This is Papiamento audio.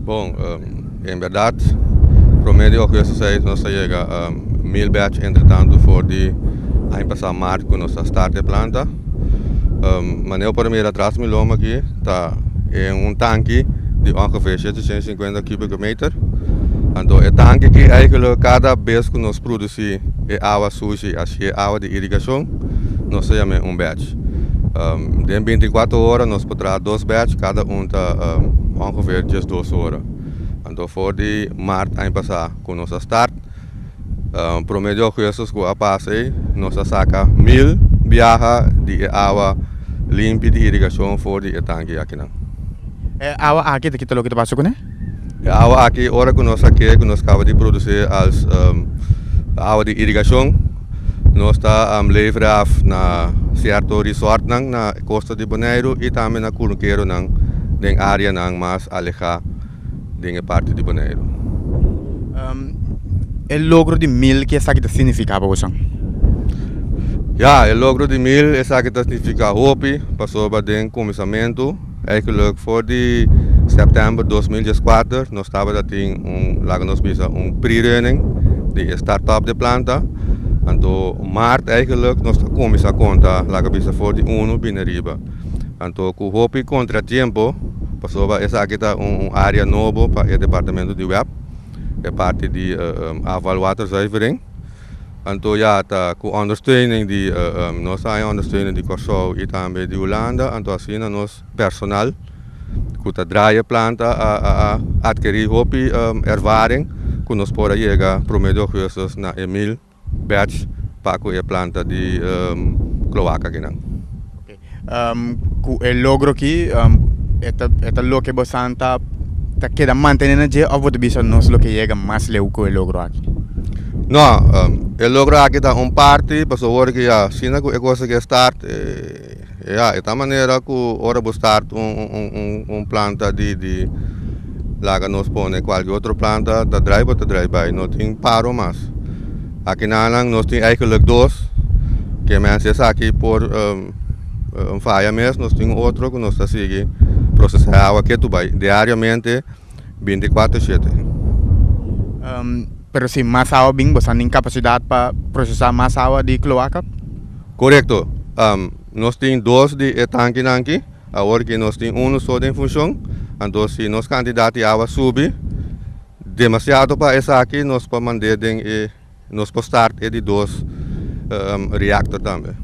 Bon, en bèrdat, promé di ougùstùs ei nos a yega 1000 batch. Entretantu, for di aña pasá mart ku nos a start e planta. Manera por mira tras mi lomba aki, ta un tanki di ongeveer 750 kubieke meter. Anto e tanki aki eigenlijk, kada bes ku nos produsí e awa sushi, asina e awa di irigashon, nos ta yam'é un batch. Den 24 ora nos por traha dos batch, kada un ta ongeveer 12 ora. Anto for di mart aña pasá ku nos a start, promé di ougùstùs ku a pasa ei, nos a saka 1000 biaha di e awa limpi di irigashon for di e tanki akinan. E awa aki ta kita loke ta pasa kuné? E awa aki, ora ku nos sak'é, ku nos kaba di produsí als awa di irigashon, nos ta lever af na sierto resortnan na kosta di Boneiru i tambe na kunukeronan den áreanan mas alehá den e parti di Boneiru. E logro di 1000, ke esaki ta signifiká pa boso? Ja, e logro di 1000, esaki ta signifiká hopi, pasobra den kuminsamentu, eigenlijk for di sèptèmber 2014, nos tabata tin un, laga nos bisa, un pre-running di e start-up di planta. Anto mart eigenlijk nos ta kuminsá konta, laga bisa, for di unu bini riba. Anto ku hopi kontratiempo, pasobra esaki ta un área nobo pa e departamento di WEB, e parti di afvalwaterzuivering. Anto ya, ta ku ondersteuning di nos a ondersteuning di Kòrsou i tambe di Hulanda, anto asina nos personal ku ta draai e planta a atkerí hopi ervaring ku nos por a yega promé di ougùstùs na e 1000 batch pa ku e planta di kloaka akinan. Ku e logro aki, e ta loke boso ta keda mantené na dje òf bo ta bisa nos lo ke yega mas leu ku e logro aki? No, e logro aki ta un parti, pasobra ku ya asina ku e kos ke start, ya, e ta manera ku ora bo start un planta di, laga nos pone, kualke otro planta, ta draai bo ta draai bai, no tin paro mas. Akinan nos tin eigenlijk dos, ke mensen esaki por un faya mes, nos tin otro ku nos ta sigui prosesá awa ketu bai diariamente 24/7. Pero si mas awa bin, bo tin kapasidat pa prosesá mas awa di kloaka? Korekto. Nos tin dos di e tankinan aki, awor ku nos tin unu so den funshon, anto si nos kantidat di awa subi demasiado pa esaki, nos por mand'é den e, nos por start e di dos reactor tambe.